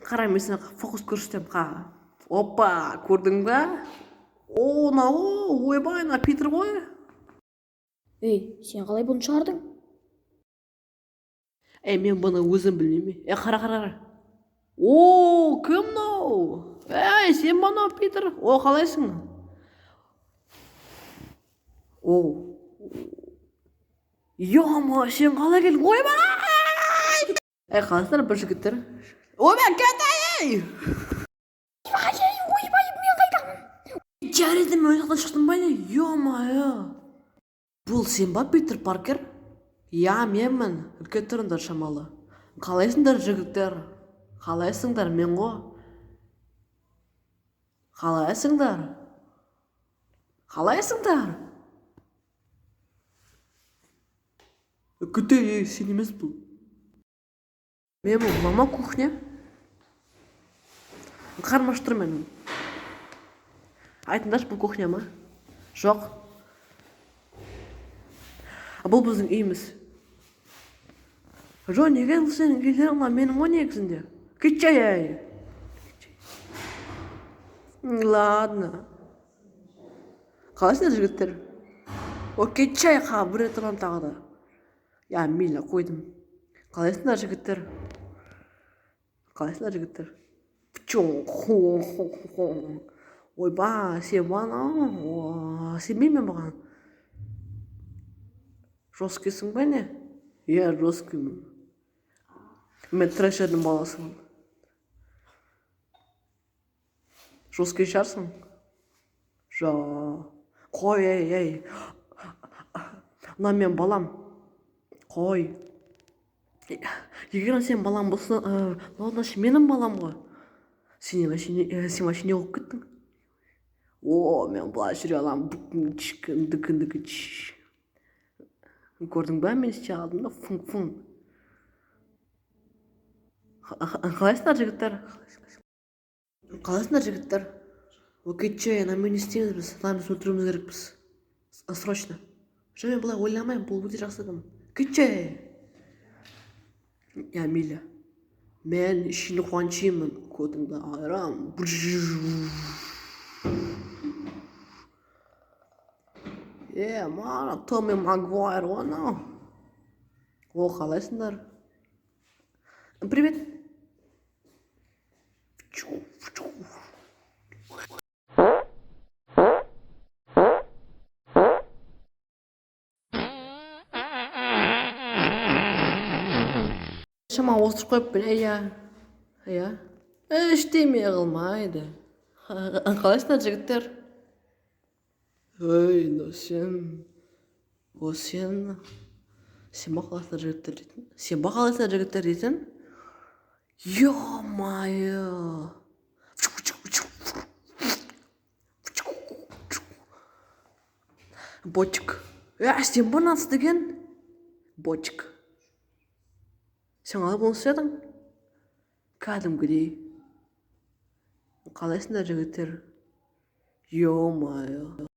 Қара, мен саған фокус көрсетемін, қа. Опа, көрдің ба? О, мынау, ойбай, мына Питер ғой. Ей, сен қалай бұны шығардың? Ей, мен бұны өзім білмеймін. Е, қара, қара, қара. О, кім мынау? Ей, сен ба мынау, Питер? О, қалайсың? О, ё, сен қалай келдің? Ойбай! Ей, қалайсыңдар, бір жігіттер? Ойбай, кет, ей! Ай, ойбай, мен қайдамын? Жарайды, мен ол жақтан шықтым ба, не? Ё-моё! Бұл сен ба, Питер Паркер? Иә, менмін. Үрке тұрыңдар шамалы. Қалайсыңдар, жігіттер? Қалайсыңдар, мен ғой. Қалайсыңдар? Қалайсыңдар? Күте, ей, сен емес бұл. Мен бұл мама кухня. Қарным ашып тұр менің. Айтыңдаршы, бұл кухня ма? Жоқ. Бұл біздің үйіміз. Жоқ, неге бұл сенің үйлерің, мына менің ғой негізінде. Кетші, ей. Ладно. Қалайсыңдар, жігіттер? О, кетші, ей, қа, бір рет ұрамын тағы да. Я, мейлі, қойдым. Қалайсыңдар, жігіттер? Қалайсыңдар, жігіттер? Ойбай, сен ба анау? Сенбеймін мен бұған. Жесткийсің ба, не? Иә, жесткиймін. Мен трэшердің баласымын. Жесткий шығарсың? Жо. Қой, ей, ей. Мына мен балам. Қой. Егер сен балам болса, мынау значит менің балам ғой. Сен вообще не, сен вообще не болып кеттің? О, мен былай жүре аламын. Көрдің ба, мен істей алдым да, фун фун. Қалайсыңдар, жігіттер? Қалайсыңдар, жігіттер? Окей, че, ана не істейміз біз? Мынаны біз өлтіруіміз керекпіз. Срочно. Жоқ, мен былай ойламаймын, бұл өте жақсы адам. Кетші. Я, мейлі. Мен ішін қуаншимын, көтімді айырам. Е, мана Томми Магуайр ғой анау. О, қалайсыңдар? Привет. Шама осырып қойыппын, иә. Иә. Ештеме қылмайды. Қалайсыңдар, жігіттер? Ей, мынау сен. О, сен. Сен ба қалайсыңдар, жігіттер дейтін? Сен ба қалайсыңдар, жігіттер дейтін? Ё-моё! Ботик. Ә, сен ба мынаны деген? Ботик. Сен қалай бұны істедің? Кәдімгідей. Қалайсыңдар, жігіттер? Ё-моё.